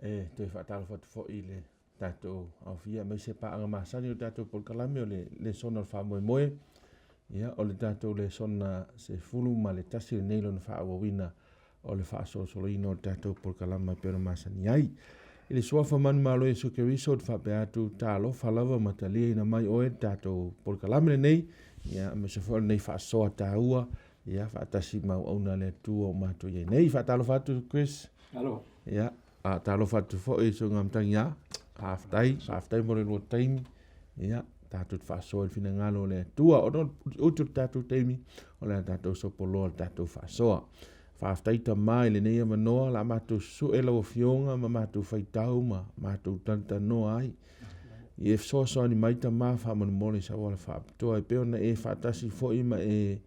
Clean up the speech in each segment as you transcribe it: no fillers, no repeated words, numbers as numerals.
E toe faatalofa atu foi i le tatou aofia aemaise paaga masani o le tatou polokalame o le lesona o le faamoemoe. Ia, o le tatou lesona 11 lenei lona faaauauina o le faasolosoloina o le tatou polokalama e pei ona masani ai. I le suafa manumalo o Iesu Keriso, ou te faapea atu, talofa lava ma taliaina mai oe i le tatou polokalame lenei, ia, aemaise foi o lenei faasoa taua, ia, faatasi ma auauna a le Atua ua matou i ai nei. Faatalofa atu Chris. Alofa. Ia, faatalofa atu foi i Susuga Matagiā. Faafetai, faafetai mo le lua taimi. Ia, tatou te faasoa i le finagalo o le Atua. Ona o le utu o le tatou taimi, o le a tatou sopoloa le tatou faasoa. Faafetai Tama i lenei avanoa, la matou susue lau Afioga ma matou faitau ma matou talatalanoa ai. I e fesoasoani mai Tama faamolemole i sau ala faapitoa e pei ona e faatasi foi ma e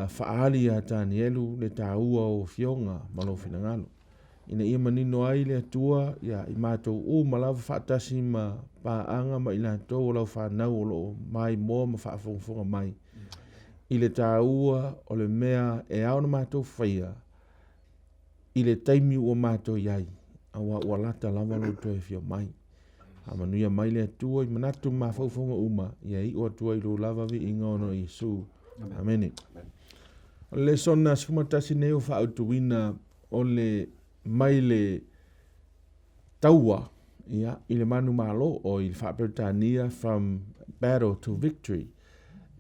faaali ia Tanielu le taua o Afioga ma lou finagalo. Ina ia manino ai le Atua ia i matou uma lava faatasi ma paaga ma i latou o lau fanau o lo o maimoa ma faafogafoga mai i le taua o le mea e ao ona matou faia i le taimi ua matou i ai, aua ua lata lava lou toe afio mai. Faamanuia mai le Atua i manatu ma mafaufauga uma, ia iu atu ai i lou lava viiga ona o Iesu. Amene. O le lesona 11 nei ua faautuina o le mai le taua ia, i le manumalo o i le faa-Peretania from battle to victory.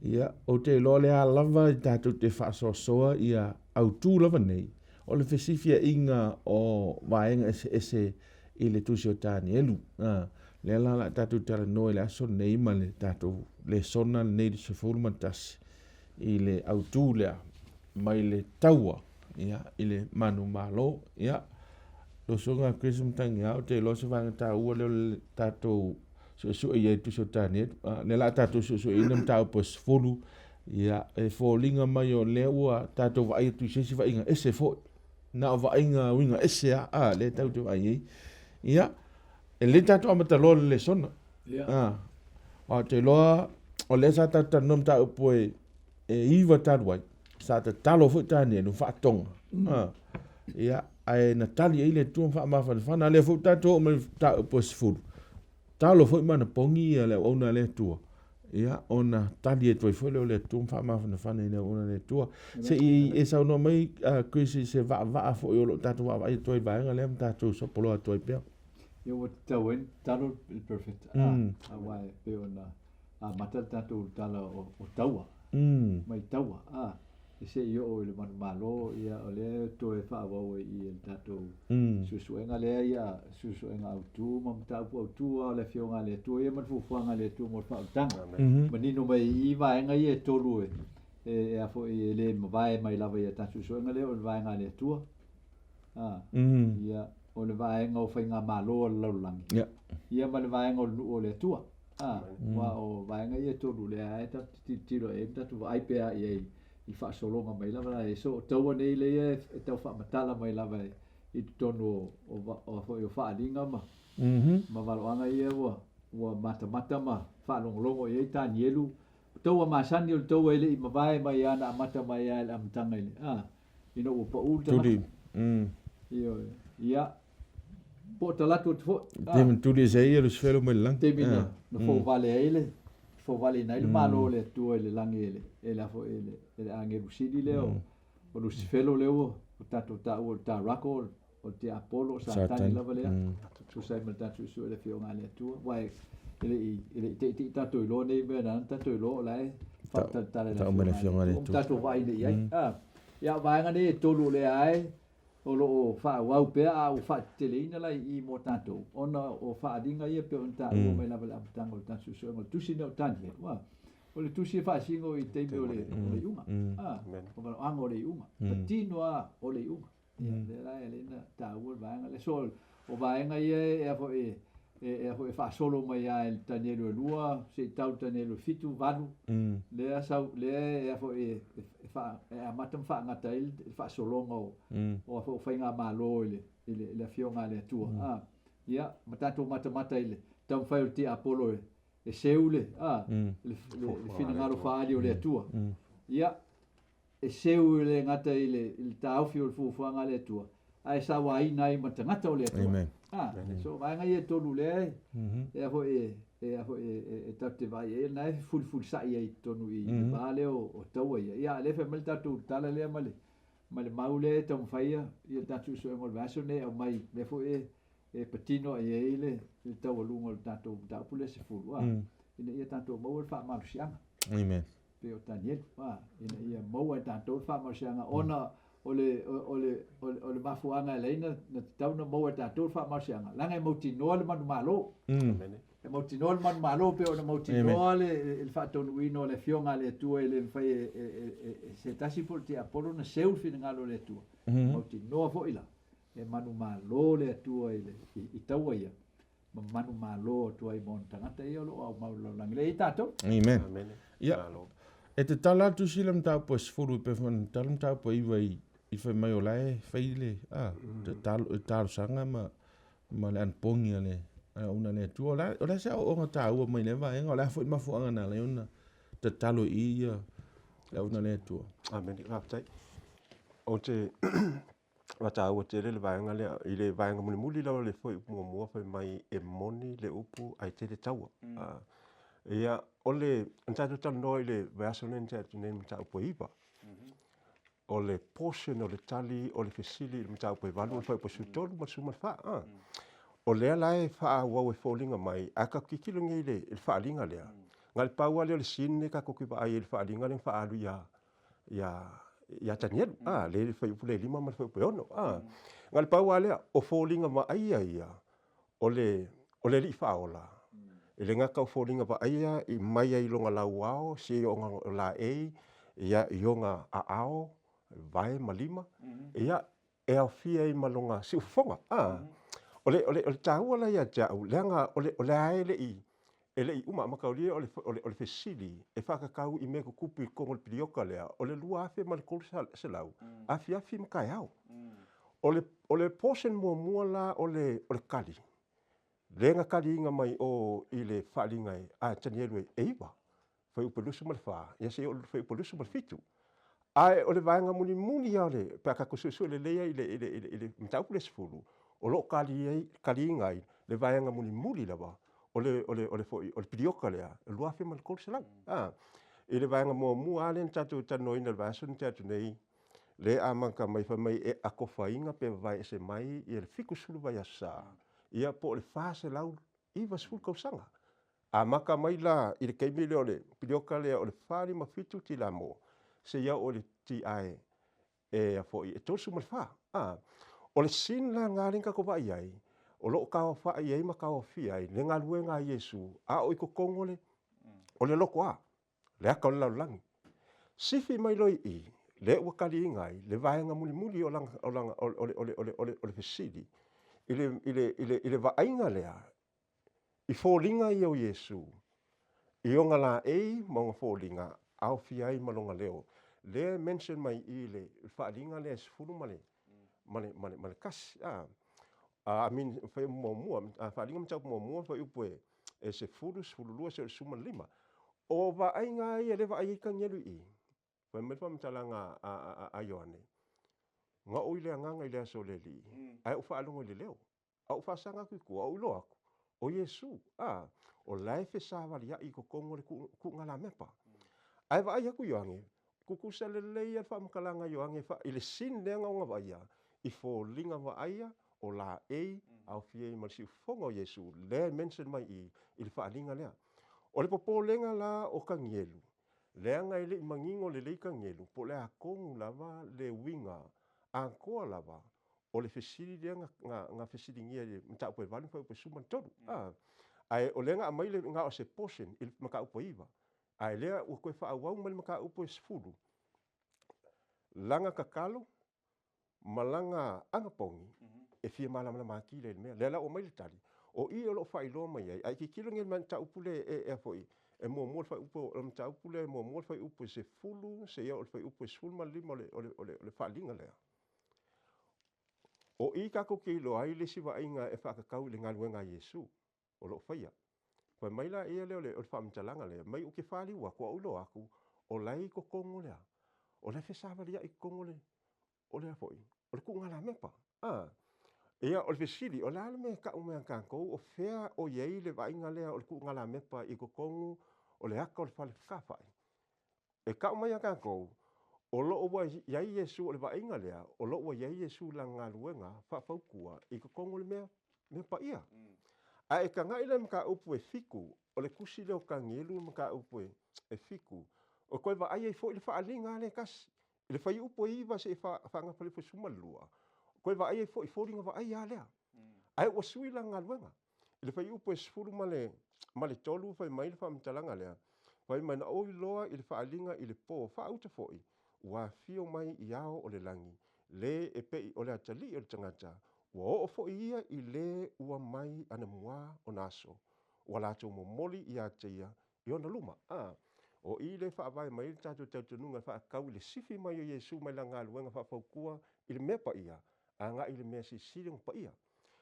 Ia, ou te iloa le a lava i tatou te faasoasoa ia autū lava nei, o le fesifiaiga o vaega eseese i le tusi o Tanielu. Lea la o le a tatou talanoa i le aso lenei ma le tatou lesona lenei le 11 i le autū lea mai le taua ia, i le manumalo. Ia, lau Susuga a Chris Matagiā, ou te iloa se vaega taua lea o le tatou suesue i ai le tusi o Tanielu. Lea o le a tatou suesueina mataupu e 10, ia, e foliga mai o lea ua tatou vaai atu i se isi vaaiga ese foi. Na o vaaiga uiga ese lava, a, lea tatou te vaai ai. Ia, e lelei tatou amata loa le lesona. A, ou te iloa o lea sa tatou talanoa mataupu e 9 talu ai, sa tatalo foi Tanielu faatoga. A, ia, ae na tali ai le Atua ma faamafanafana. A lea foi ua tatou oo mai i le mataupu e 10, talo foi ma anapogi le auauna a le Atua, ia, ona tali atu ai foi lea o le Atua ma faamafanafana i le auauna a le Atua. Se i e saunoa mai, Chris, i se vaavaa foi o lo o tatou vaavaai atu ai i le vaega lea ma tatou sopoloa atu ai pea. Ia ua tatau ai ona tatalo le Perfect A, aua e pei ona amata le tatou tala o taua, mai taua, a, e se i oo i le manumalo, ia o lea e toe faaauau ai i i le tatou suesuega lea, ia suesuega autu ma mataupu autu lava o le Afioga a le Atua ia ma le fuafuaga a le Atua mo le faaolataga. Manino mai i i vaega ia e tolu e, e a foi e le mavae mai lava i a tatou suesuega lea o le vaega a le Atua, a, ia, o le vaega o faigamalo a le lalolagi, ia ma le vaega o le nuu o le Atua. A, aua o vaega ia e tolu lea e tatou te tilotilo i ai ma tatou vaai pea i ai i le faasologa mai lava la e so o taua nei lea e tau faamatala mai lava i totonu o foi o faaaliga ma ma valoaga ia ua matamata ma faalogologo i ai Tanielu. O taua masani o le taua e le i mavae mai lava na amata mai lava i le amataga i le a ina ua pau le tagata. Ioe. Ia, Po o talaatu atu foi. Taimi na tuli ese ai ia Lusifelo mai le lagi. Taimi na fouvale ai le fouvaleina ai le malo o le Atua i le lagi e le e le a foi e le e le agelu sili lea o o Lusifelo lea ua tatou taua o le Tarako o le tiapolo o Satani lava lea. Tusa ai ma le tatou suesue i le Afioga a le Atua. Aua e le i e le i teitei tatou iloa nei mea na ala ona tatou iloa o la e faatalatala e le Afioga a le Atua. Tatou vaai nei i ai. Ia o vaega nei e tolu o lea e O lo o faaauau pea a ua faateteleina la i i mo tatou, ona o faaaliga ia pei ona taua mai lava i le amataga o le tatou suesuega o le tusi lenei o Tanielu. Ua, o le tusi e faasino i taimi o le, o le iuga. A, o valoaga o le iuga. Patino lava o le iuga. Ia, lea la e ala ai ona taua le vaega lea. So, o vaega ia e a foi, e a foi e faasolo mai lava i le Tanielu e 2 se i tau i le Tanielu e 7, 8, lea sau, lea e a foi e, e, faa, e amata ma faagata ai le faasologa o, o a foi o faigamalo i le, i le, i le Afioga a le Atua. A, ia, ma tatou matamata i le taumafai o le tiapolo e, e seu le, a, le, le, le finagalo faaali o le Atua. Ia, e seu e le gata i le, i le taofi o le fuafuaga a le Atua, ae sauaina ai ma tagata o le Atua. Amen. So vaega ia e tolu lea e a foi e a foi e tatou te vaai ai na e fefulifulisa'i ai i totonu i le va lea o taua ia. Ia a o lea e fai mai le tatou tala lea ma le ma le mau lea e taumafaia ia le tatou suesuega o le vaiaso lenei e aumai lea foi e patino i ai le taualuga o le tatou mataupu lea 10 ina ia tatou maua le faamalosiaga. Amen. Pei o Tanielu, ina ia maua e tatou le faamalosiaga ona o le o le o le mafuaaga e ala ai na tatau ona maua e tatou le faamalosiaga, leaga e mautinoa le manumalo. E mautinoa le manumalo pei ona mautinoa le faataunuuina o le Afioga a le Atua e le mafai e se tasi po o le tiapolo ona seu le finagalo o le Atua. E mautinoa foi la e manumalo le Atua i taua ia ma manumalo atu ai ma ona tagata ia o lo o aumau i le lalolagi. Lea e i ai tatou. Amen. Ia, e tatala atu sila mataupu e 10 i pe foi na tatala mataupu e 9 i fai mai o la e fai le tatalo, talosaga ma le anapogi a le auauna a le Atua. O le a se aoaoga taua mai lea vaega, o le a foi le mafuaaga na ala ai ona tatalo i ia le auauna a le Atua. Amene, faafetai. Ou te faataua tele le vaega lea. I le vaega mulimuli lava o le fuaiupu muamua fai mai e moni le upu ae tele taua. Ia, o le, na tatou talanoa i le vaiaso lea na tea atu nei i le mataupu e 9. O le portion o le tali o le fesili i le mataupu e 8 o le fuaiupu e 13 ma le 14. O lea la e faaauau e foliga mai, a tatou tilotilo nei i le faaaliga lea, na o le pau lava lea o le sin lea tatou te vaai ai i le faaaliga lea na faaalu ia Tanielu, le fuaiupu lea e 5 ma le fuaiupu e 6. Na o le pau lava lea, o foliga vaaia ia, o le Alii Faaola, e le gata o foliga vaaia i mai ai i lona lauao, seia oo laei, ia, i ona aao, vae ma lima, ia, e aofia ai ma lona siufofoga. O le taua la ia te au, leaga o lea e le i uma, mataulia o le fesili e faatatau i mea tutupu i totonu o le pilioka lea, o le 2300, afiafi ma taeao. O le portion muamua la o le tali, lea na taliina mai o i le faaaliga a Tanielu e 9, fuaiupu e 24, ia seia oo i le fuaiupu e 27. Ae o le vaega mulimuli lava o le, pe a tatou suesue lelei ai i le mataupu lea e 10, o lo o taliina ai le vaega mulimuli lava o le pilioka lea, 2300. I le vaega muamua lava lea na tatou talanoaina i le vaiaso na tea atu nei, lea e amata mai fai mai e atofaina pe vavae ese mai ia le 70 vaiaso sa, ia po o le 490 tausaga. Amata mai la i le taimi lea o le pilioka lea o le 457 tilamo, seia oo i le TI e foi e 34. O le sin la lena lea na tatou vaai ai, o lo o tauaofai ai ma tauaofia ai le galuega a Iesu, a o i totonu o le lotoa, le ata o le lalolagi. Sifi mai loa i i, lea ua taliina ai le vaega mulimuli o le fesili i le vaaiga lea, i foliga ia o Iesu, i ona laei ma ona foliga, aofia ai ma lona leo. Lea e mention mai i le faaaliga lea e 11. I mean, fai muamua, faaaliga mataupu muamua, fuaiupu e 10, 12, seia oo i le 15. O vaaiga ia lea e vaai ai Tanielu i i, fai mai le faamatalaga a Ioane, na oo i le agaga i le aso o le Alii, ae ou faalogo i le leo. A ou faasaga atu i tua, ou iloa atu, o Iesu, o la e fesavaliai i totonu o le tuugalamepa. Ae vaai atu Ioane, tutusa lelei lava le faamatalaga a Ioane i le sin lea na ona vaaia, i foliga vaaia o laei aofia ai ma le siufofoga o Iesu, lea e mention mai i i le faaaliga lea. O le popolega la o Tanielu, leaga e le i manino lelei Tanielu, po o le a tonu lava le uiga atoa lava o le fesili lea na fesiligia i le mataupu e 8 ma fuaiupu e 13. Ae o lea na aumai le na o se portion i le mataupu e 9, ae lea ua toe faaauau mai le mataupu e 10, lana tatalo ma lana anapogi e fia malamalama atili ai i le mea. Lea la ua aumai le tali, o i o lo o faailoa mai ai, ae tilotilo nei i le mataupu lea e foi, e muamua le fuaiupu, o le mataupu lea e muamua le fuaiupu e 10, seia oo i le fuaiupu e 15 o le faaaliga lea. O i tatou te iloa ai le isi vaaiga e faatatau i le galuega a Iesu o lo o faia. Fai mai la ia lea o le faamatalaga lea, mai ou te faliu atu, a ou iloa atu, o la e i totonu lea, o la e fesavaliai i totonu o le foi, o le tuugalamepa. Ia, o le fesili, o le a le mea e tau mai ia tatou o fea o i ai le vaaiga lea o le tuugalamepa i totonu o le ata o le fale fefaatafai? E tau mai ia tatou, o lo o ua i ai Iesu, o le vaaiga lea, o lo o ua i ai Iesu i lana galuega faafautua i totonu o le mea, mea paia. Ae e tagai la i le mataupu e fitu, o le tusi lea o Tanielu le mataupu e fitu, o toe vaai ai foi le faaaliga lea e tasi. I le fuaiupu e 9 seia faagafa i le 12, toe vaai ai foi i foliga vaaia lava lea. Ae ua sui lana galuega. I le fuaiupu e 13 fai mai le faamatalaga lea, fai mai na ou iloa i le faaaliga i le po faauta foi, ua afio mai i ao o le lagi, le e pei o le atalii o le tagata, ua oo foi ia i le ua mai anamua ona aso, ua latou momoli ia te ia i ona luma. A, o i lea e faavae mai ai le tatou talitonuga e faatatau i le sifi mai o Iesu mai lana galuega faafautua i le mea paia, agai i le mea silisili ona paia.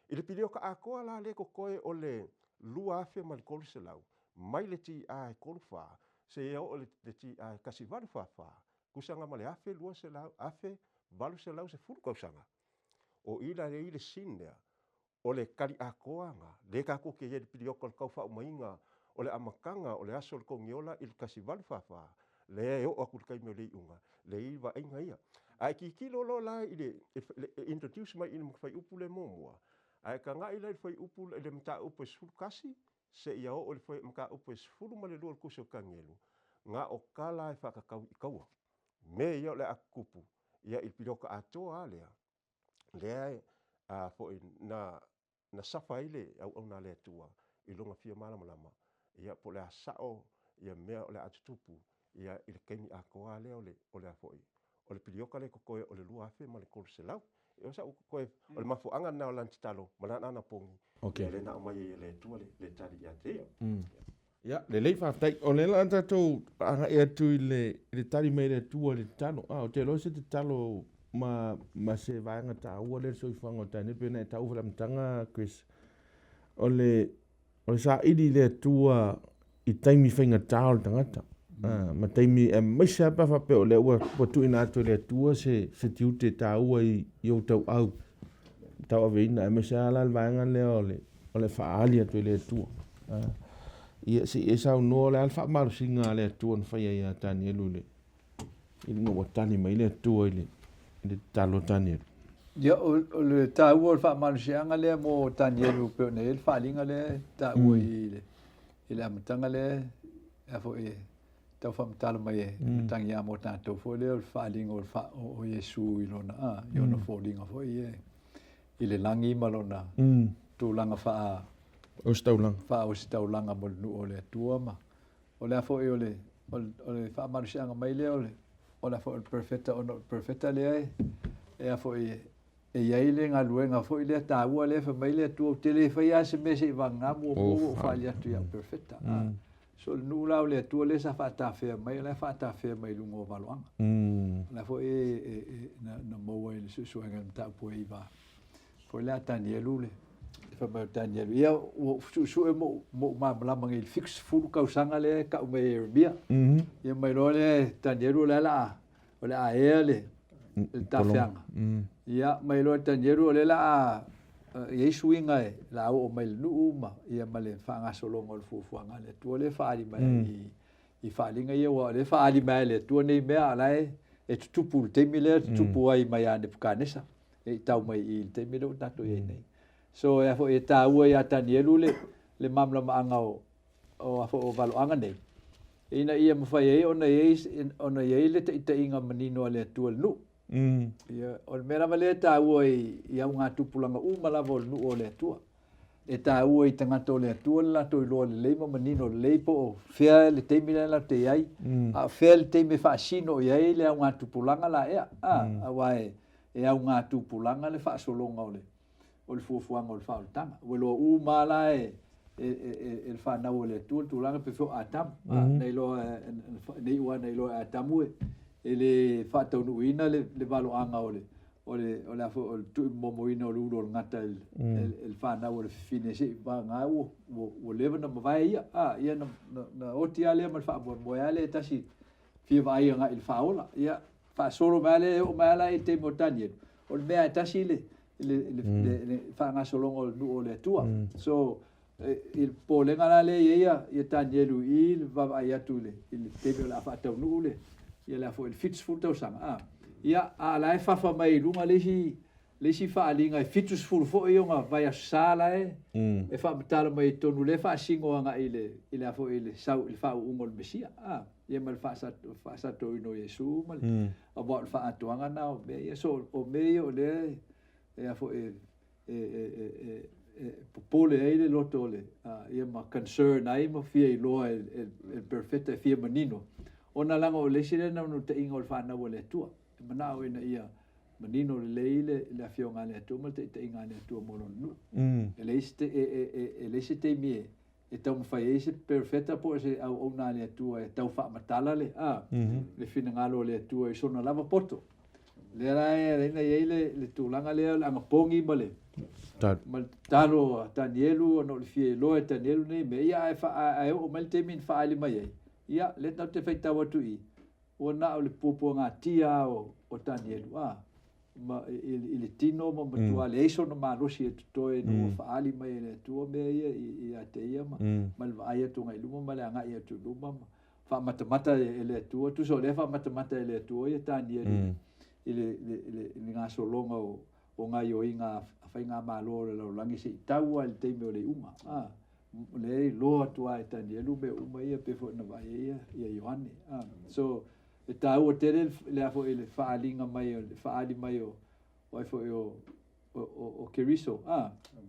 I le piliota atoa la lea e totoe o le 2300, mai le TA e 34 seia oo i le TA e 1844, tusa na ma le 1200, 1810 tausaga. O i la lea e i ai le sin lea, o le tali atoa lena, lea tatou te i ai i le piliota o le tau faaumaina o le amataga o le aso o le togiola i le 1844, lea e oo atu i le taimi o le iuga, lea e i ai vaaiga ia. A e tilotilo loa la i le introduce mai i le fuaiupu lea muamua, a e tagai la i le fuaiupu i le mataupu e 11 seia oo i le mataupu e 12 o le Tusi o Tanielu, na o tala lava e faatatau i taua. Mea ia o le a tutupu ia i le piliota atoa lava lea, lea a foi na na safa ai le auauna a le Atua i lona fia malamalama, ia po o le a sao ia mea o le a tutupu ia i le taimi atoa lava lea o le o le a foi o le piliota lea e totoe o le 2300. O sau toe o le mafuaaga lena o lana tatalo ma lana anapogi, okay, ia lea na aumai ai e le Atua le, le tali ia te ia. Ia, lelei faafetai. O lea la tatou agai atu i le, i le tali mai a le Atua i le tatalo. Ah, ou te iloa se tatalo ma, ma se vaega taua lea i le soifuaga o Daniel, pei ona e taua foi i le amataga, Chris. O le, o le saili i le Atua i taimi faigata o le tagata. Ah, ma taimi aemaise lava pe a faapea o lea ua, ua tuuina atu e le Atua se, se tiute taua i, i ou tauau tauaveina, aemaise lava la le vaega lea o le, o le faaali atu e le Atua. Ia, se i e saunoa o le a le faamalosiga a le Atua na faia ia Tanielu i le, ina ua tali mai le Atua i le, i le tatalo a Tanielu. Ia, o, o le taua o le faamalosiaga lea mo Tanielu pei ona i ai le faaaliga lea e taua i le, i le amataga lea, a foi e tau faamatala mai e matagi mo tatou foi lea o le faaaliga o, le faa, o, o Iesu i lona, a, i ona foliga foi ia i le lagi ma lona tulaga faa Ositaulaga. Faa-ositaulaga mo le nuu o le Atua ma o le a foi o le o le faamalosiaga mai lea o le o le a foi o le perofeta ona o le perofeta lea e e a foi e i ai le galuega foi lea taua lea fai mai le Atua ou te le faia lava se mea se i vagana muamua ua ou faali atu ia perofeta. So o le nuu la o le Atua lea sa faatafea mai o la e faatafea mai i luga o valoaga. O la foi e, e, na, na maua i le suesuega i le mataupu e iva foi lea a Tanielu le fai mai o Tanielu, ia ua ou suesue ma ou malamalama nei i le 70 tausaga lea e tau mai e Ieremia. Ia mai loa lea Tanielu o le a o le a ea le le tafeaga. Ia mai loa Tanielu o lea la a i ai suiga e la oo mai le nuu ma ia ma le faagasologa o le fuafuaga a le Atua lea e faaali mai i i faaaliga ia, aua o lea e faaali mai e le Atua nei mea, a o la e e tutupu i le taimi lea e tutupu ai mai ia Nepukanesa e i tau mai i i le taimi lea ua tatou i ai nei. So e a foi e taua ia Tanielu le le malamalamaaga o o a foi o valoaga nei, ina ia mafai ai ona i ai ona i ai le taitaiga manino a le Atua i le nuu. Ia, o le mea lava lea e taua i i augatupulaga uma lava o le nuu o le Atua. E taua i tagata o le Atua le latou iloa lelei ma manino lelei po o fea le taimi lea latou te i ai, a o fea le taimi e faasino i ai le augatupulaga la ea, a, aua e, e augatupulaga le faasologa o le, o le fuafuaga o le faaolataga. Ua iloa uma lava la e, e, e, e le fanau a le Atua le tulaga pei foi o Atamu, a, na iloa, na iu lava na iloa e Atamu e, e le faataunuuina le, le valoaga o le, o le, o le a foi, o le tuuimomoina o le ulu o le gata i le fanau a le fafine se i vagana ua, ua, ua leva na mavae ia, a, ia na, na, na oti lava lea ma le faamoemoe lava lea e tasi fia vaai agai i le faaola. Ia, faasolo mai lava lea e oo mai lava la i le taimi o Tanielu, o le mea lava e tasi le, i le faagasologa o le nuu o le Atua. So, i le popolega la lea e i ai ia Tanielu i le vaavaai atu i le taimi o le a faataunuu le ia le a foi le 70 tausaga a. Ia, a o la e fafa mai i luga le isi faaaliga e 70 foi ona vaiaso sa la e e faamatala mai i totonu lea e faasino agai i le a foi i le sau i le faauuga o le Mesia a. Ia ma le faasatoina o Iesu ma le aua o le faaatoaga na o mea ia. So, o mea ia o lea e a foi e popole ai le loto o le ia ma concern ai ma fia iloa e le perofeta e fia manino ona leaga o le isi lea naunautaiga o le fanau a le Atua e manao ina ia manino lelei le afioga a le Atua ma le taitaiga a le Atua mo lona nuu. E leai se e leai se taimi e taumafai ai se perofeta po o se auauna a le Atua e tau faamatala le finagalo o le Atua i sona lava poto. Lea la e ala ai ona i ai le tulaga lea o le anapogi ma le tatalo a Tanielu ona o le fia iloa e Tanielu nei mea. Ia ae oo mai le taimi na faaali mai ai, ia lea tatou te faitau atu i i, ua na o le puapuagatia lava o Tanielu ma i le tino ma matua leai sona malosi e totoe ina ua faaali mai e le Atua mea ia ia te ia ma le vaai atu agai i luma ma le agai atu i luma ma faamatamata e le Atua. Tusa o lea faamatamata e le Atua ia Tanielu i le gasologa o gaioiga a faigamalo o le lalolagi se i tau lava i le taimi o le iuga. O lea e iloa atu lava e Tanielu mea uma ia pei foi ona vaai ai ia Ioane. So, e taua tele le a foi le faaaliga mai o le faaali mai o ai foi o Keriso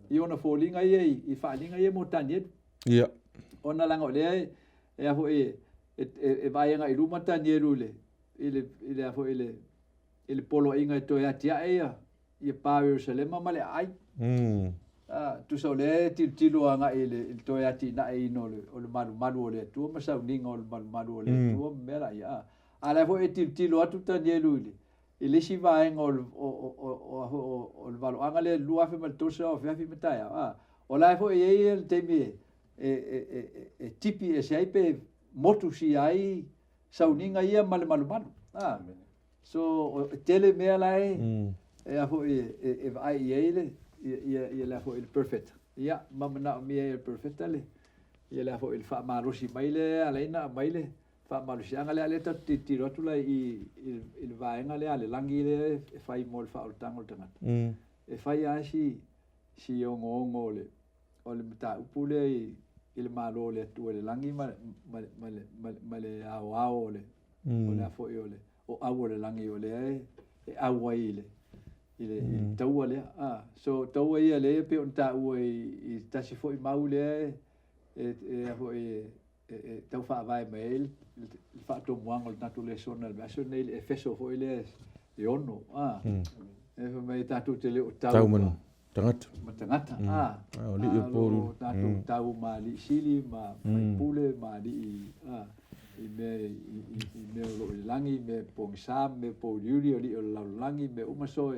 i ona foliga ia i faaaliga ia mo Tanielu. Ona leaga o lea e a foi e vaai agai i luma Tanielu i le a foi i le poloaiga e toe atiae ia pa o Ierusalema ma le aai. Tusa o lea e tilotilo agai i le toe atinaeina o le malumalu o le Atua ma sauniga o le malumalu o le Atua ma mea laia. A o la foi e tilotilo atu Tanielu i le isi vaega o le valoaga lea 2300 afiafi ma taeao. O la foi e i ai le taimi e tipi ese ai pe motu sia ai sauniga ia ma le malumalu. So, e tele mea la e a foi e vaai i ai le ia le a foi le perofeta. Ia, ma manaomia e le perofeta le ia le a foi le faamalosi mai le ala ai ona aumai le faamalosiaga lea. Lea tatou te tilotilo atu la i le vaega lea a le lagi lea e fai mo le faaolataga o le tagata. E fai lava si ogoogo o le mataupu lea i le Malo o le Atua i le lagi ma le aoao o le o le a foi o le o au o le lagi o lea e au ai i le taua lea. So taua ia lea e pei ona taua i tasi foi mau lea e a foi e tau faavae mai ai le faatomuaga o le tatou lesona i le vaiaso lenei, le Efeso foi lea e 6. E fai mai tatou te le o tau ma tagata. Ma tagata. O alii o po tatou tau ma alii sili ma faipule ma alii i mea o lo o i le lagi, mea pogisa, mea pouliuli, o alii o le lalolagi, mea uma. So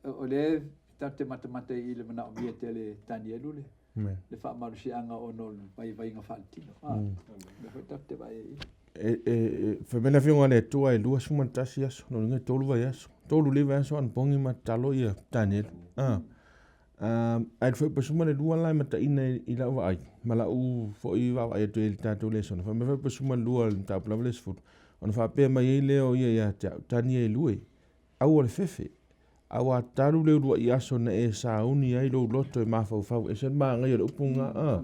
o lea tatou te matamata i le manaomia tele e Tanielu le faamalosiaga ona o le vaivaiga faaletino. Mea foi tatou te vaai ai. E fai mai le afioga a le Atua e 21 aso, lona uiga e 3 vaiaso. 3 lelei vaiaso anapogi ma tatalo ia Tanielu. Ae le fuaiupasuma le lua la e mataina i lau vaai, ma lau foi vaavaai atu i le tatou lesona. Fai mai fuaiupasuma le lua le mataupu lava le 10, ona faapea mai ai lea o ia ia te au, Tanielu e, aua le fefe, aua talu le uluai aso na e sauni ai lou loto e mafaufau. Ese le magaia o le upu lena.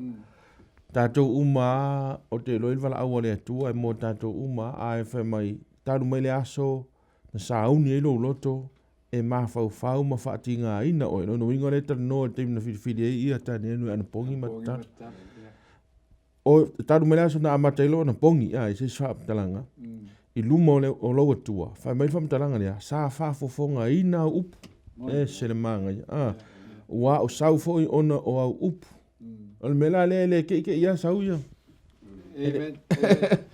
Tatou uma lava, ou te iloa i le valaau a le Atua e mo tatou uma lava, ae fai mai, talu mai le aso na sauni ai lou loto e mafaufau ma faatigaina oe. Lona uiga o lea e talanoa i le taimi na filifili ai ia Tanielu e anapogi ma tatalo. O talu mai le aso na amata ai lou anapogi, i se isi faamatalaga, i luma o lou Atua, fai mai le faamatalaga lea, sa faafofogaina au upu. E ese le magaia. Ua o sau foi ona o au upu. O le mea la lea e le keikei lava sau ia. Amen.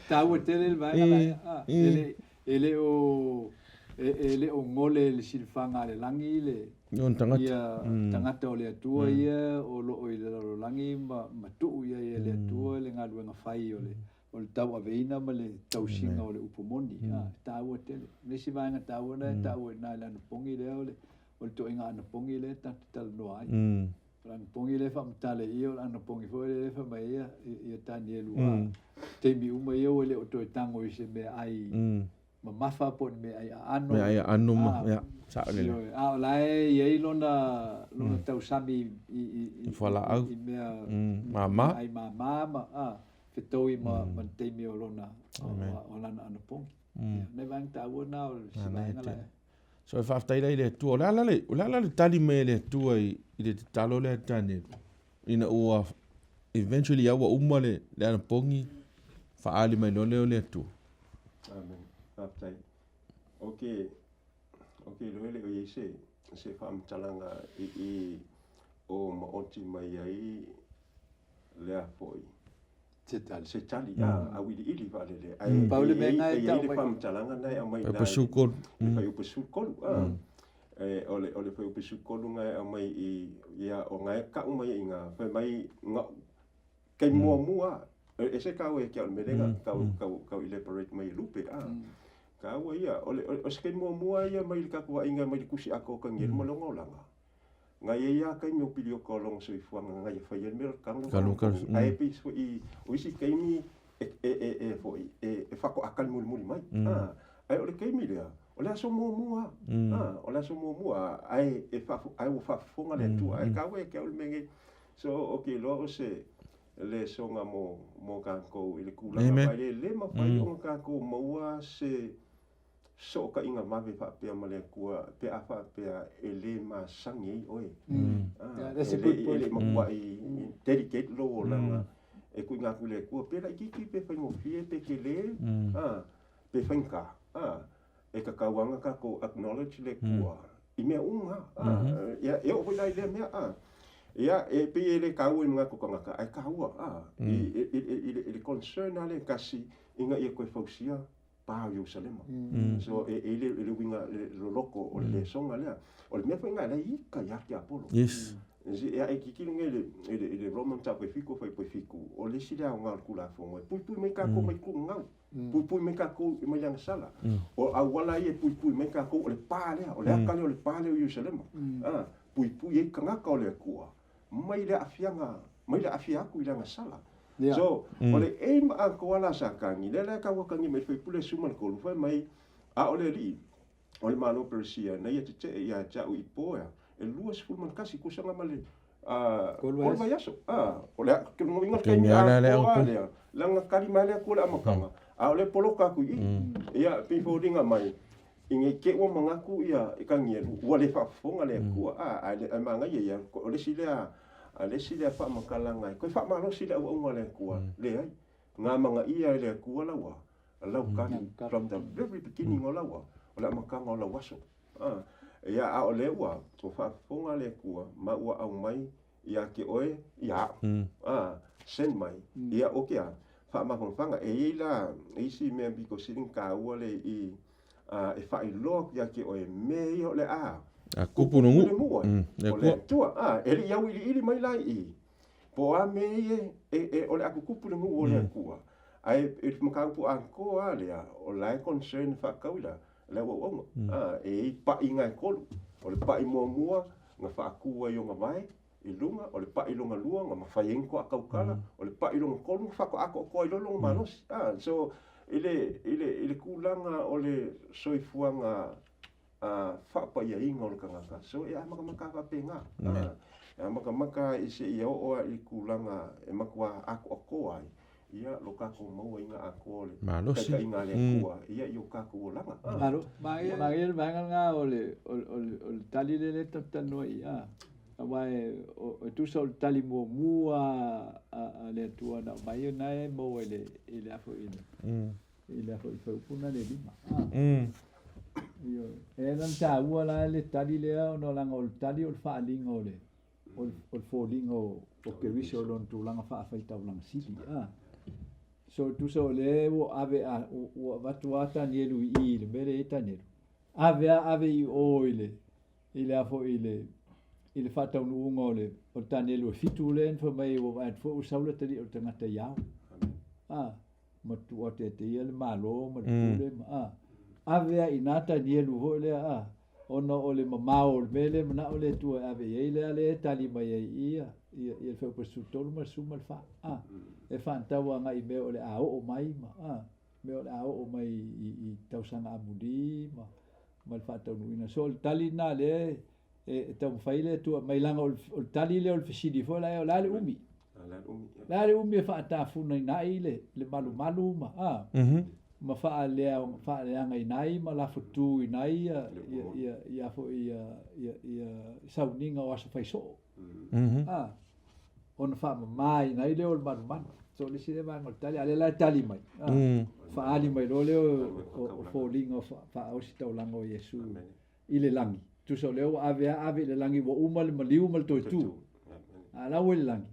Taua tele le vaega la ia. E le o e le o gole le silafaga a le lagi le tagata. Ia tagata o le Atua ia o loo i le lalolagi ma tuu i ai e le Atua le galuega fai o le tauaveina ma le tausiga o le upu moni. E taua tele. O le isi vaega taua lena e taua i ina i le anapogi lea o le o le ituaiga anapogi lea tatou te talanoa ai. O le anapogi lea e faamatala i i, o le anapogi foi lea e fai mai ai ia Tanielu, a, taimi uma ia ua le o toe tago i se meaai mamafa po o ni meaai aano. Meaai aano ma, ia, sao lelei. Ioe, a o la e i ai lona, lona tausami i, i, i, I fualaau. i mea, Mama. meaai mama ma, a, fetaui ma, ma le taimi o lona, o, o lana anapogi. Ia, nai vaega taua na o si vaega la e. So e faafetai la i le Atua. O le a la le, o le a la le tali mai a le Atua i, i le tatalo lea a Daniel? Ina ua eventually ia ua uma le, le anapogi, faaali mai loa lea o le Atua. Amen. Faafetai. Ou te, ou te iloa e le o i ai se, se faamatalaga i i o maoti mai ai lea foi. Se tali. Se tali, a, auiliili vaalele. Ae Pau le mea e na e i ai tau le mai. faamatalaga na e aumai Fuaiupu 13. Le fuaiupu 13, a. E, o le, o le fuaiupu 13 na e aumai i, ia, o na e kau mai i ina, fai mai, na, taimi muamua, e ese taua ia te au i le mea lea na tau, tau, tau elaborate mai e Lupe, a. Taua ia, o le, o se taimi muamua ia mai le tatou vaaiga mai le tusi atoa o Tanielu ma lona olaga. Na i ai lava taimi o pilioka o lona soifuaga na ia fai ai le mea o le tago Tago tago, Ae pei foi o isi taimi e e e e foi e e faatoa tali mulimuli mai. A, ae o le taimi lea, o le aso muamua a, o le aso muamua ae e faafo, ae ua faafofoga le Atua. Ae taua ia te au le mea nei. So ou te iloa o se lesoga mo mo tatou i le tulaga vaai le mafai ona tatou maua se sootaiga vave faapea ma le Atua pe a faapea e le masani ai oe. Yeah, that's E a good le, e point. le matuai dedicate lou olaga e tuuina atu i le Atua, pe laitiiti, pe faigofie, pe tele, pe faigata. E tatau lava ona tatou acknowledge le Atua i mea uma. Ia, e oo foi la i lea mea. Ia, e pei e le taua i manatu o tagata, ae taua i, i, i, i, i le concern lava lea e tasi ina ia toe fausia pa o Ierusalema. So e e le le uiga le loloto o le lesoga lea. O le mea foi lena e ika ia tiapolo. Yes. E a e tilotilo nei i le i le Roman tau e fitu fuaiupu e fitu, o le isi lea aoga o le Tulafono e puipui mai tatou mai tugau, puipui mai tatou mai le agasala. O auala ia e puipui mai tatou o le pa lea, o le aka lea o le pa lea o Ierusalema. A, puipui ai tagata o le Atua mai le aafiaga, mai le aafia atu i le agasala. So, o le aim atoa la a Satani, lea la e tau atagia mai le faipule 13, fai mai, a o le alii o le Malo o Peresia, na ia tetee ia te au i po ea, e 21 tausaga ma le 3 vaiaso. O le lona uiga o le taimi atoa lea, leaga tali mai le Atua i le amataga, a o lea e poloka atu i i. Ia, pei e foliga mai, ina i te i ua manatu ia Tanielu, ua le faafofoga le Atua, a, ae manaia ia, o le isi lea, le isi lea faamatalaga e toe faamalosi le auaunaga a le Atua, leai, na amanaia e le Atua lau lau tali from the very beginning o lau o le amataga o lau aso. Ia, a o lea ua faafofoga le Atua ma ua aumai ia te oe ia au. Send mai ia o ke a faamafanafanaga. E i ai la isi mea pito sili ona taua le i e faailoa atu ia te oe mea ia o le a A kupu le le nuu ai. Le O le Atua. Atua. E le i auiliili mai la i i. Po o a mea ia e o le a tutupu le nuu o le Atua. Ae i le mataupu atoa lava lea, o la e concern faatau i le auauauga. E i ai paʻiga e tolu. O le paʻi muamua na faatu ai ona vae i luga, o le paʻi lona lua na mafai ai ona toa tautala, o le paʻi lona tolu na faatoatoatoa ai loa lona malosi. So, i le, i le, i le tulaga o le soifuaga faapaiaina o le tagata, so e amatamata lava faapena. E amatamata i seia oo lava i le tulaga e matua atoatoa ai ia lo tatou mauaina atoa o le Malosi. taitaiga a le Atua ia i o tatou olaga. Malo, manaia le vaega lena o le o le o le tali lea e talatalanoa i i a. Aua e e tusa o le tali muamua a le Atua na aumai o lena e maua i le i le a foi i le i le a foi fuaiupu lena le lima. Ioe. E ala ona taua la le tali lea ona leaga o le tali o le faaaliga o le o le foliga o Keriso i lona tulaga faafaitaulaga sili. So, tusa o lea ua ave a, ua avatu lava Tanielu i i i le mea lea e i ai Tanielu, ave lava ave i o i le, i le a foi i le, i le faataunuuga o le, o le Tanielu e fitu lea na fai mai ai ua vaai atu foi ua sau le atalii o le tagata i ao. A, ma tuuateateia le Malo ma le pule ma, a, ave lava i ina Tanielu foi lea, a. Ona o le mamao o le mea lea e manao le Atua e ave i ai, lea lea e tali mai ai i i ia ia le fuaiupu 13 ma le 14, a, e faatatau agai i mea o le a oo mai ma, a, mea o le a oo mai i i tausaga amuli ma ma le faataunuuina. So o le tali lena lea e taumafai le Atua mai leaga o le tali lea o le fesili foi la o le a le umi. O le a le umi e faatafunaina ai le le malumalu ma a ma faaleagaina ai ma lafotuina ai ia ia ia foi ia ia ia sauniga o aso fai soo. A ona faamamaina ai lea o le malumalu. So o le isi lea vaega o le tali, a o lea la e tali mai, a, faaali mai loa lea o foliga o faaositaulaga o Iesu i le lagi. Tusa o lea ua ave a ave i le lagi ua uma le maliu ma le toe tu. A la ua i le lagi,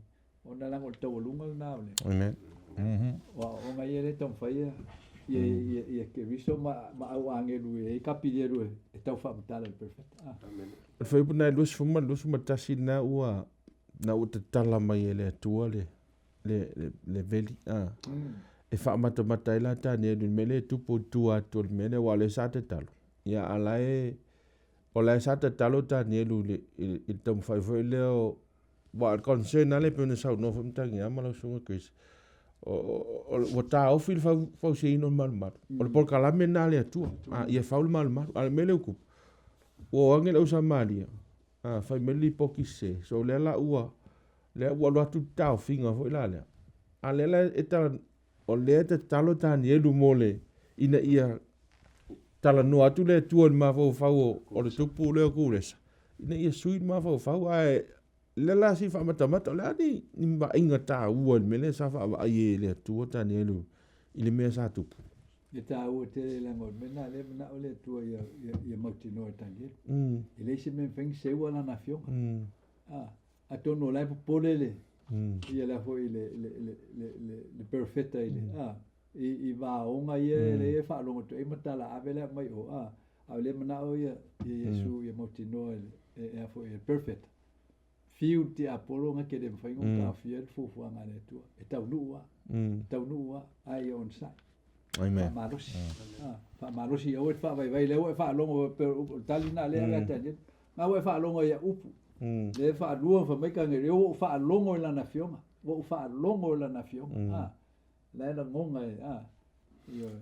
ona leaga o le taualuga lena o le Amen. O aoaoga ia lea e taumafai ia ia ia Keriso ma ma au agelu e ai kapilielu e tau faamatala i le perofeta. O le fuaiupu lena e 20 ma le 21 lena ua na ua tatala mai e le Atua le le le le veli a e faamatamata ai la Tanielu i le mea lea e tupu i tua atu o le mea lea aua o lea sa tatalo. Ia a la e o la e sa tatalo Tanielu i le i le taumafai foi lea o aua o le concern lava lea e pei ona saunoa foi Matagiā ma lau Susuga Chris, ua taofi le fausiaina o le malumalu. O le polokalame lena a le Atua, ia fau le malumalu. A o le mea lea ua tupu, ua o ane le au Samaria, fai mai le lipoti sese. So lea la ua, lea ua alu atu le taofiga foi la lea. A o lea la e tala, o lea e tatalo Tanielu mo le, ina ia talanoa atu le Atua i le mafaufau o le tupu lea o Kuresa, ina ia sui le mafaufau. Ae lea la si faamatamata, o le a ni, ni vaaiga taua i le mea lea sa vaavaai e le Atua Tanielu i le mea sa tupu? E taua tele leaga o le mea lena lea e manao le Atua ia, ia, ia mautinoa e Tanielu. E leai se mea e mafai ona seua lana afioga. Atonu o la e popole le, ia le foi le, le, le, le, le, le perofeta i le, i, i vaoga ia mm. le e faalogo atu ai ma tala ave le mai o, a, a o le manao ia, ia Iesu ia mautinoa e, e, e foi e perofeta. Fiu te Apollo nga ke le mawhai ngā taofia le fuafuaga a le Atua. E taunuu a. E taunuu a. Ai ia onosai. Amen. Faamalosi. Faamalosi aua e te faavaivai lea ua e faalogo pe o le tali lena lea ave atu ai. Na ua e faalogo ia upu. Lea e faalua fai mai ka lea ua ou faalogo i lana afioga. Ua ou faalogo i lana afioga. La e lagona e ioe.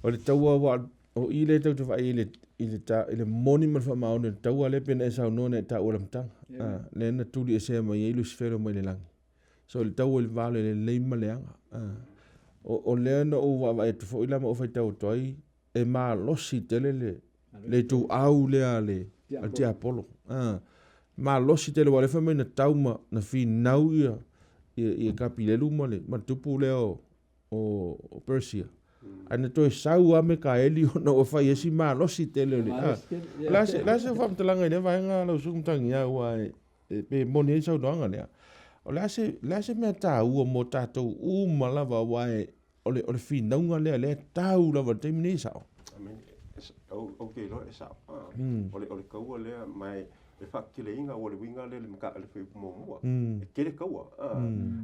O le taua ua o i lea tatou te vaai i le i le ta, i le moni ma le faamaoni o le taua lea pei ona e saunoa na e taua i le amataga. Lea na tuliesea mai ai Lusifelo mai le lagi. So le taua i le va o le lelei ma le aga. O, o lea na ou vaavaai atu foi la ma ou faitau atu ai, e malosi tele le, le ituau lea a le, a le tiapolo. Malosi tele, aua o lea fai mai na tau ma na finau ia, ia, ia Kapilelu ma le, ma le tupu lea o, o, o Persia. Ae na toe sau lava Mekaeli ona ua fai ai si malosi tele o le, O le a se, o le a se faamatalaga i lea vaega lau Susuga Matagiā aua e, e, pe moni ai le saunoaga lea. O le a se, o le a se mea taua mo tatou uma lava aua e, o le, o le finauga lea, lea e tau lava i le taimi nei, e sao? Amene. Ou te iloa e sao. O le, o le kaua lea, ma e, e faateteleina ua le uiga lea i le le fuaiupu muamua. E tele kaua.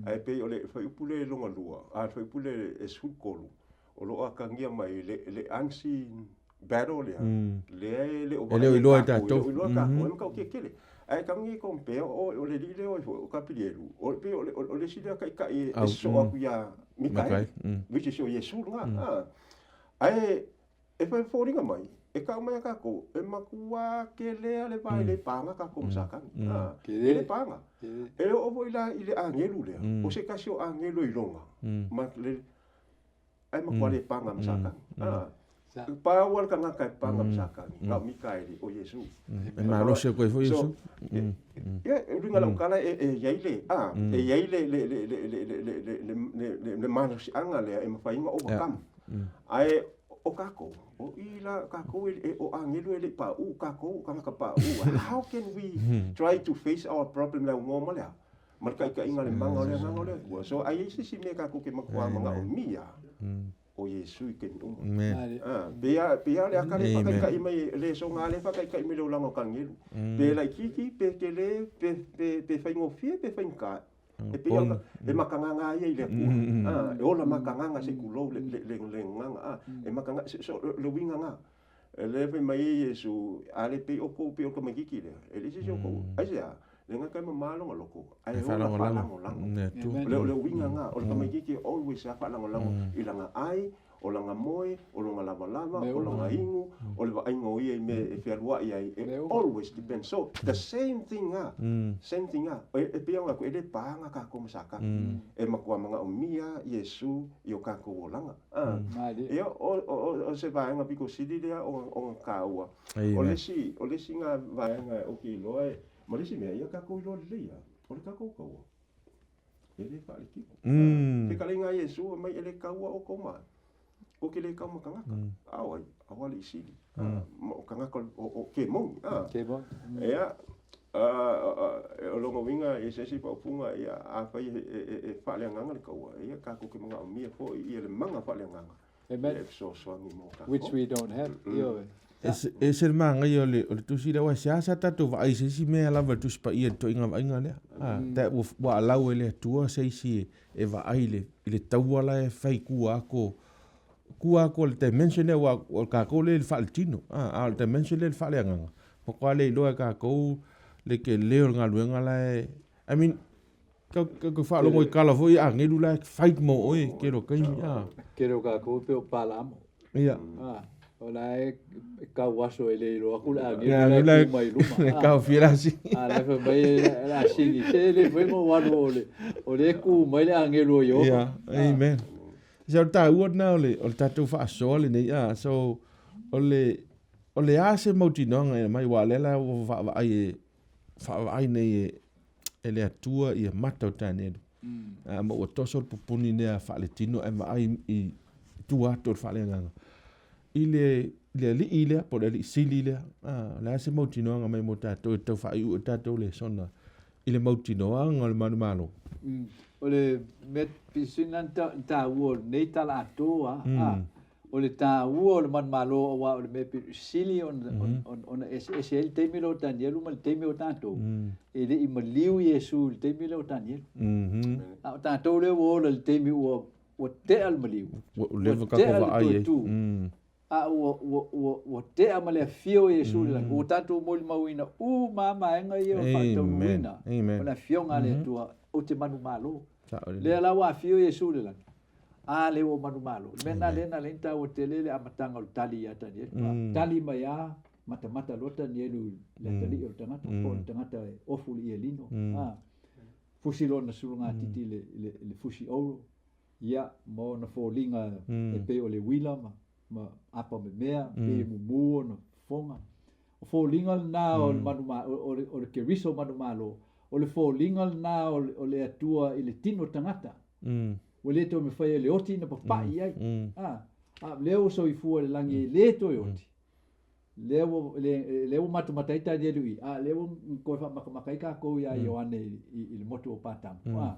Ae pei o le fuaiupu lea lona lua, a le fuaiupu lea e 13, o lo o atagia mai le, le unseen battle lea, lea e le o E le o iloa e tatou. E le o iloa e tatou, e matautia tele. Ae tago nei compare, o le alii lea o o Kapilielu, o pei o le isi lea taitai e sosoo atu ia Mikaeli, which is o Iesu lena. Ae e foliga mai, e tau mai ia tatou, e matua tele lava le va e le paga tatou ma Satani. E le paga. E oo foi la i le agelu lea, o se tasi o agelu e iloga, ma le ae matua le paga ma Satani. Pau lava le tagata e paga ma Satani, na o Mikaeli, o Iesu. E malosi atu ai foi Iesu. Ia, o luga lau tala e i ai le, e i ai le, le, le, le, le, le, le, le, le, le malosiaga lea e mafai ona overcome. Ae o tatou, o i la tatou e, o agelu e le i pauu, tatou o tagata pauu. How can we try to face our problem le aunoa ma le a? Ma le taitaiga o le mana o le Agaga o le Atua. So a i ai se isi mea tatou te matua manaomia, o Iesu i taimi uma. Pei a, pei a o le aka lea e faataitai mai, le soga lea e faataitai mai le olaga o Kanielu. Pe laitiiti, pe tele, pe, pe, pe faigofie, pe faigata. E pei a, e makagaga ia i le Atua. E ola makagaga se i tulou le, le, le, le gagana. E makagaga, so, le uiga na. E lea fai mai ai Iesu, A le pei oukou pei o le tamaititi lea, e leai se isi o oukou. Aisea? Leaga e mama lona loto, ae ola faalagolago. O le uiga lena, o le tamaititi always lava faalagolago i lana ai, o lana moe, o lona lavalava, o lona inu, o le vaaiga o ia i mea e fealuai ai, e always depend. So, the same thing lava, same thing lava. E pei ona atu, e le paga tatou ma Satani. E matua manaomia Iesu i o tatou olaga. Ia, o se vaega pito sili lea ona taua. O le isi, o le isi na vaega ou te iloa e, ma le isi mea, ia tatou iloa lelei lava, o le tatou taua, e le faaletino. Fetalaiga a Iesu fai mai, e le taua outou ma ai, tou te le tau ma tagata. A o ai? A o alii sili, ma o tagata o kemoni. Ia, o lona uiga i se isi faaupuga, ia, afai e faaleagaga le taua, ia tatou te manaomia foi ia le maga faaleagaga e fesoasoani mo tatou. Which we don't have. Ioe. E ese le manaia o le tusi lea, aua e seasea tatou vaai i se isi mea lava i le Tusi Paia i le ituaiga vaaiga lea. Ua allow e le Atua se isi e vaai i le taua la e fai tua atu tua atu o le dimension lea, aua o tatou lea i le faaletino, a o le dimension lea i le faaleagaga, matua le iloa e tatou le tele o le galuega la e, I mean, tau faalogo i tala foi a agelu la e fight mo oe i tele o taimi, a. Tele o tatou e pei o Palaamo. Ia. O la e kau aso e le iloa atu le agelu la e tu mai luma. Le taofia le asini. A la e fai mai le asini, se le fai ma o alu o le tu mai le agelu o Ieova. Ia, amen. Se o le taua lena o le, o le tatou faasoa lenei, a, so, o le, o le a se mautinoaga e aumai, aua o lea la ua vaavaai e, faavaai nei e, e le Atua ia mata o Danielu. A, ma ua toso le pupuni lea faaletino ae vaai i tua atu o le faaleagaga. I le, le alii lea, po o le alii sili lea, a, o le a se mautinoaga mai mo tatou e tau faaiu e tatou lesona i le mautinoaga o le manumalo. O le mea pito sili lena ona taua o lenei tala atoa, a, o le taua o le manumalo aua o le mea pito sili ona eseese ai le taimi lea o Tanielu ma le taimi o tatou, e le i maliu Iesu i le taimi lea o Tanielu. A o tatou lea ua ola i le taimi ua tea le maliu, ua tea le toe tu. A ua tea ma le afio o Iesu i le lagi, ua tatou molimauina uma lava vaega ia o le faataunuuina o le afioga a le Atua, ou te manumalo. Lea la ua afio Iesu i le lagi, a lea ua manumalo. O le mea lena lea na ala ai ona taua tele le amataga o le tali ia Tanielu. Tali mai lava, matamata loa Tanielu i le atalii o le tagata, po o le tagata e ofu i le ielino. Fusi lona sulugatiti i le fusi ouro. Ia, ma ona foliga e pei o le uila ma apa memea, pei e mumu ona fofoga. O foliga lena o le manuma, o le Keriso manumalo, o le foliga lena o le Atua i le tino tagata. Ua le toe mafai e le oti ona papai i ai. A, a lea ua soifua i le lagi e le toe oti. Lea ua, lea ua matamata ai Tanielu i, a lea ua toe faamatamata ai tatou iā Ioane i le motu o Patamo. A,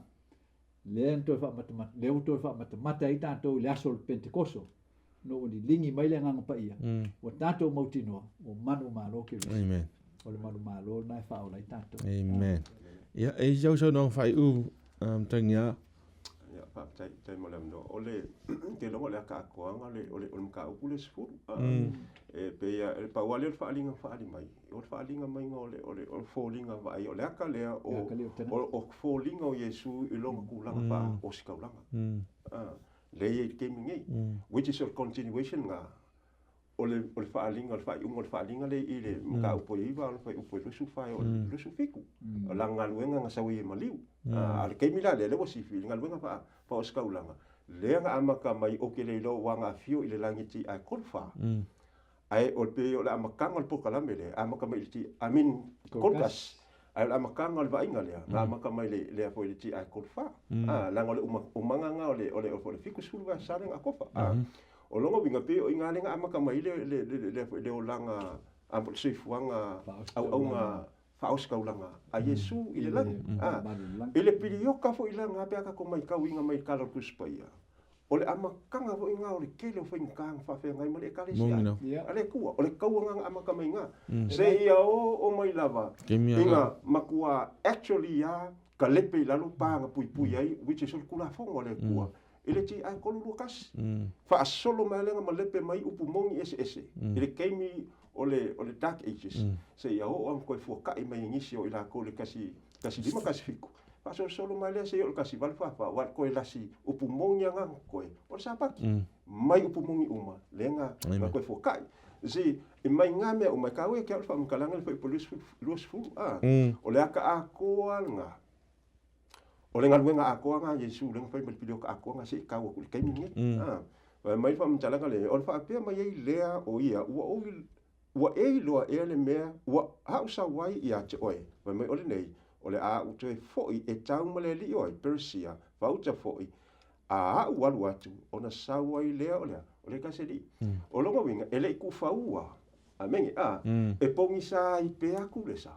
Lea na toe faamatamata, lea ua toe faamatamata ai tatou i le aso o le Pentekoso, ina ua liligi mai le Agaga Paia, ua tatou mautinoa, ua manumalo Keriso. Amen. O le manumalo lena e faaola ai tatou. Amen. Ia, e i ai sau saunoaga faaiu, Matagiā? Ia, faafetai, faafetai mo le avanoa. O le, ou te iloa o le akaatoaga o le, o le, o le mataupu lea e 10. E pei lava, e pau lava lea o le faaaliga na faaali mai, o le faaaliga maiga o le, o le, o le foliga vaaia, o le aka lea o, o, o foliga o Iesu i lona tulaga faa-ositaulaga. Lea e i ai i le taimi nei, which is o le continuation lena o le, o le faaaliga, o le faaiuga o le faaaliga lea i le mataupu e 9 o le fuaiupu e 24 e oo i le 27. O lana galuega na sau ai e maliu. A o le taimi la lea, lea ua sifi i le galuega faa, faa-ositaulaga, lea na amata mai ou te le iloa ua na afio i le lagi ti ae 34. Ae o le pei o le amataga o le polokalame lea, amata mai i le ti, I mean, 31. Ae o le amataga o le vaaiga lea, na amata mai le, lea foi i le ti ae 34. A, leaga o le uma, umaga na o le, o le, o le 70 vaiaso lea na akofa. A, o lona uiga, pei o i ina lea na amata mai ai le, le, le, lea foi le olaga, a, le soifuaga auauna faaositaulaga a Iesu i le lagi. A, i le pilioka foi la na pe a tatou maitauina mai i le Tala o le Tusi Paia, o le amataga foi na o le tele o faigata na faafeagai ma le Ekalesia a le Atua. O le taua na na amata mai na, seia oo mai lava ina matua actually a kalepe i lalo pa na puipui ai, which is o le Tulafono a le Atua. I le TI 321. Faasolo mai lea malepe mai upu moni eseese i le taimi o le o le Dark Ages seia oo lava ma toe fuakai mai e nisi o i latou i le 1517. Faasolosolo mai lea seia oo i le 1844 aua e toe lasi upu moni lava na totoe o le Sapati. Mai upu moni uma lea na toe fuakai. See, e mai na mea uma, e taua ia te au le faamatalaga le fuaiupu 20, a, o le ata atoa lena. O le galuega atoa lena a Iesu lea na fai ma le piliota atoa lena se i tau atu i le taimi lenei. A, fai mai le faamatalaga lea, o le faapea mai ai lea o ia, ua ou, ua e iloa ea le mea ua a'u sau ai ia te oe? Fai mai o lenei, o le a ou toe foi e tau ma le alii o ai, Peresia, fauta foi, a a'u alu atu, ona sau ai lea o le a? O le tasi alii. O lona uiga, e le i tuufaua Amene. A, e pogisa ai pea Kulesa.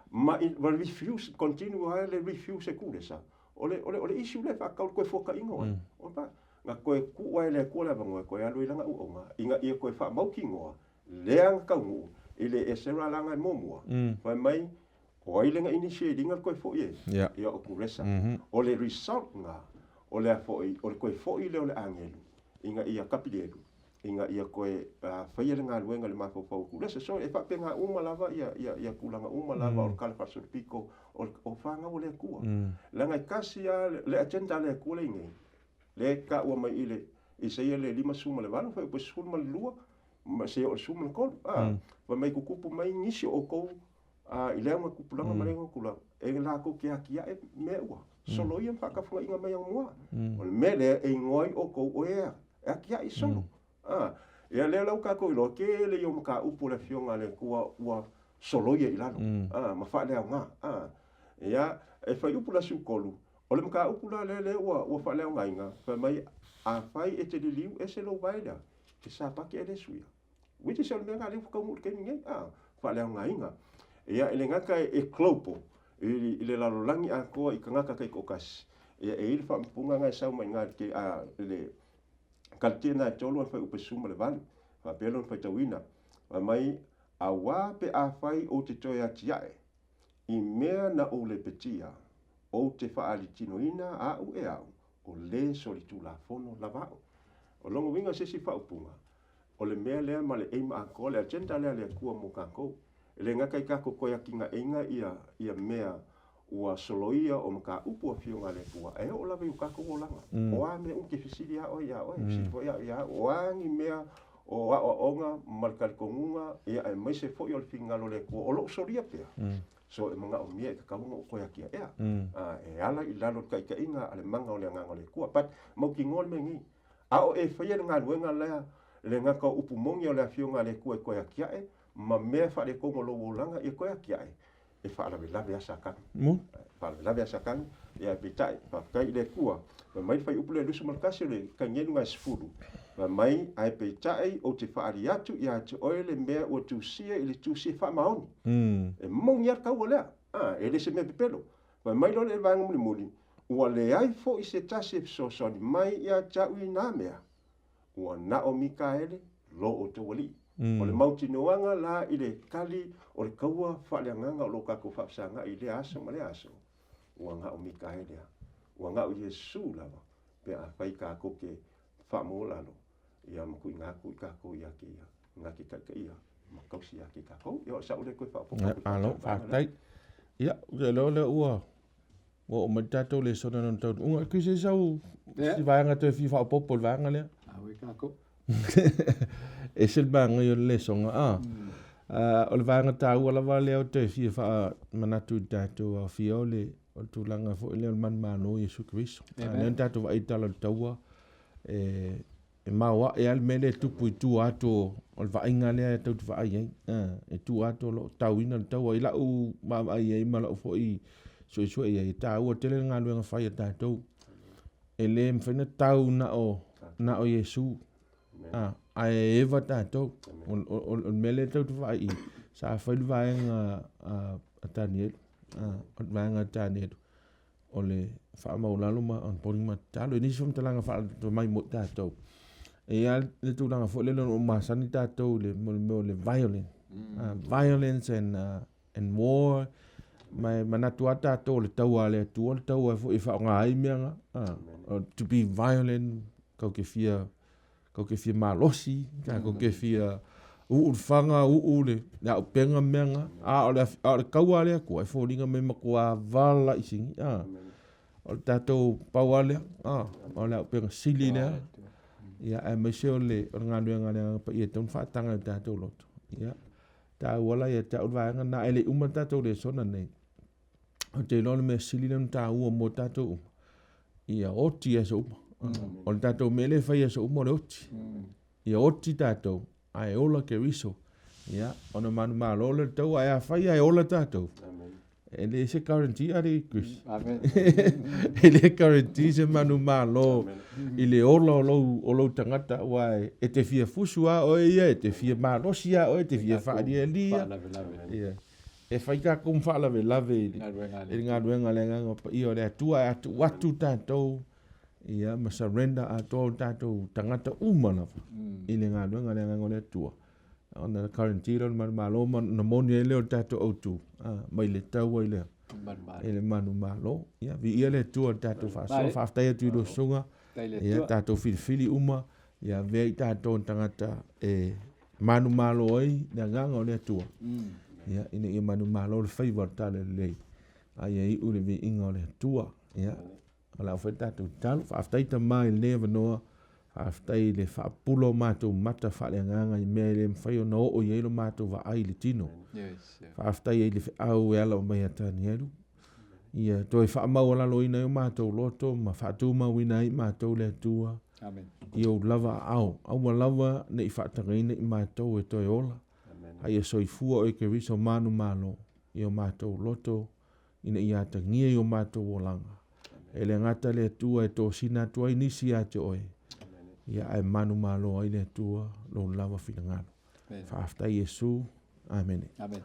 Ma i, ma refuse, continue ai le refuse e Kulesa. O le, o le, o le issue lea e faatatau i le toe fuakaiga o ai. O le na toe tuu ai e le Atua le avanoa e toe alu ai lana auauna, ina ia toe faamautinoa lea na taunuu i le Esera lana e muamua. Fai mai, o ai le na initiate ina le toe foi e? Ia o Kulesa. O le result na, o le a foi, o le toe foi lea o le agelu, ina ia Kapilielu, ina ia toe faia le galuega i le mafaufau o Kulesa. So, e faapena uma lava ia, ia, ia tulaga uma lava o le tala faasolopito o, o fanau a le Atua. Leaga e tasi lava le, le agenda a le Atua lea i nei, lea e taua mai i le Isaia le 58, fuaiupu 12, ma seia oo i le 13. A, fai mai tutupu mai nisi o outou i lea tupulaga ma lea tulaga, e latou te atiae mea ua soloia ma faatafulaiga mai anamua. O le mea lea e igoa ai outou o e atiae solo. Ia lea la ua tatou iloa, tele ia o mataupu a le Afioga a le Atua ua soloia i lalo, ma faaleaoga. Ia, e fuaiupu la 13, o le mataupu la lea lea ua faaleaogaina, fai mai, afai e te liliu ese lou vae lea, e Sapati ae le suia. Which is o le mea lena lea ua taunuu i le taimi nei, a, faaleaogaina. Ia, e le gata e global i le lalolagi atoa i tagata taitoatasi, ia, e i ai le faaupuga lena e sau mai i ina i le Kalitia lena e tolu ana fuaiupu e 18, faapea lona faitauina, fai mai, Auā pe afai ou te toe atiae i mea na ou lepetia, ou te faaalitinoina a'u e a'u, o le solitulafono lava a'u. O lona uiga o se isi faaupuga, O le mea lea ma le aim atoa, le agenda lea a le Atua mo tatou. E le gata i tatou toe atinaeina ia ia mea ua soloia o mataupu Afioga a le Atua, ae oo lava i o tatou olaga. O a mea uma, e te fesili lava oe ia oe, fesili foi au ia au, o a ni mea o aoaoga ma le talitonuga, ia aemaise foi o le finagalo o le Atua o lo o solia pea. So e manaomia e tatau ona ou toe atiaea, e ala i lalo o le taitaiga a le mana o le Agaga o le Atua. But mautinoa le mea nei, A o e faia le galuega lea, le gata o upu moni o le Afioga a le Atua e toe atiae, ma mea faaletonu o lou olaga ia toe atiae, e faalavelave a Satani. E faalavelave a Satani, ia ae peitai, faafetai i le Atua, fai mai le fuaiupu lea 21 o le Kanielu e 10, fai mai, ae peitai ou te faaali atu ia te oe le mea ua tusia i le tusi e faamaoni. E moni a le taua lea, e le se mea pepelo. Fai mai loa le vaega mulimuli, Ua leai foi se tasi e fesoasoani mai ia te au i nā mea, ua na o Mikaele, lo outou alii. O le mautinoaga la i le tali o le kaua faaleagaga o lo tatou faafesagai i lea aso ma lea aso, ua na o Mikaele a, ua na o Iesu lava, pe afai tatou te faamaualalo, ia ma tuuina atu i tatou ia te ia, na te taitaia ma tausi ia te tatou. Ia o sa'u lea toe faaopoopo atu i le Malo, vaega lea. faafetai. Ia, ou te iloa o lea ua Ua oo mai le tatou lesona lona taunuuga. Chris, e sau si vaega toe fia faaopoopo i le vaega lea. Awe kākou. Ese le manaia o le lesona. Ah. O le vaega taua lava lea ou te fia faamanatu i le tatou aofia o le o le tulaga foi lea o le manumalo o Iesu Keriso. Lea na tatou vaai i le Tala o le Taua, e E maoae lava le mea lea e tupu i tua atu o le vaaiga lea e tou te vaai ai. E tua atu o lo o tauina le taua. I lau vaavaai i ai ma lau foi suesue i ai, e taua tele le galuega fai a tatou. E le mafai ona tau na o, na o Iesu, ae eva tatou. O le mea lea tou te vaai i, sa fai le vaega a Tanielu, o le vaega a Tanielu. o le faamaulalo ma onboarding ma tatalo. I nisi faamatalaga faatomai mo tatou, e i ai le tulaga foi lele o lo o masani tatou i le mea o le violence, violence and war. Ma e manatu lava tatou o le taua a le Atua le taua foi e faaaoga ai mea na. To be violent, tatou te fia, tatou te fia malosi, tatou te fia uu le faga, uu le aupega ma mea na. A o le, a o le taua a le Atua, e foliga mai e matua vala i sini. O le tatou pau lava lea, o le auupega sili lea, ia, aemaise o le, o le galuega a le Agaga Paia e tatau ona faataga i o tatou loto. Ia, taua la ia te au le vaega lena, ae le i uma le tatou lesona nei, ou te iloa o le mea sili lea ona taua mo tatou uma, ia oti i aso uma. O le tatou mea lea e fai i aso uma o le oti. Ia oti tatou, ae ola Keriso. Ia, ona manumalo lea o le taua, ae afai ae ola tatou, e le se guarantee alii Chris. Amen. E le guarantee se manumalo i le ola o lou, o lou tagata, aua e te fia fusu lava oe ia, e te fia malosi lava oe, e te fia faalialia. Ia. E fai tatou ma faalavelave i le galuega a le Agaga Paia o le Atua, ae a tuu atu tatou ia ma surrender atoa o tatou tagata uma lava i le galuega a le Agaga o le Atua, ona guarantee lea o le manumalo ma ona moni ai lea o le tatou autu mai le taua i le i le manumalo. Ia, viia le Atua i le tatou faasoa. Faafetai atu i lua susuga. Ia, tatou filifili uma, ia avea i tatou tagata e manumalo ai le Agaga o le Atua. Ia, ina ia manumalo le faiva o le talalelei, a ia iu le viiga o le Atua. Ia, O le a fai le tatou tatalo. Faafetai Tama i lenei avanoa, faafetai i le faapula o matou mata faaleagaga i mea e le mafai ona oo i ai lo matou vaai i le tino. Faafetai ai i le feau e ala mai ia Tanielu, ia toe faamaualaloina ai o matou loto ma faatumauina ai matou le Atua i ou lava aao. Aua lava ne i faatagaina i matou e toe ola, a ia soifua oe Keriso manumalo i o matou loto ina ia atagia i o matou olaga. E le gata le Atua e tosina atu ai nisi ia te oe, ia ae manumalo ai le Atua lou lava finagalo. Faafetai Iesu. Amene. Amen.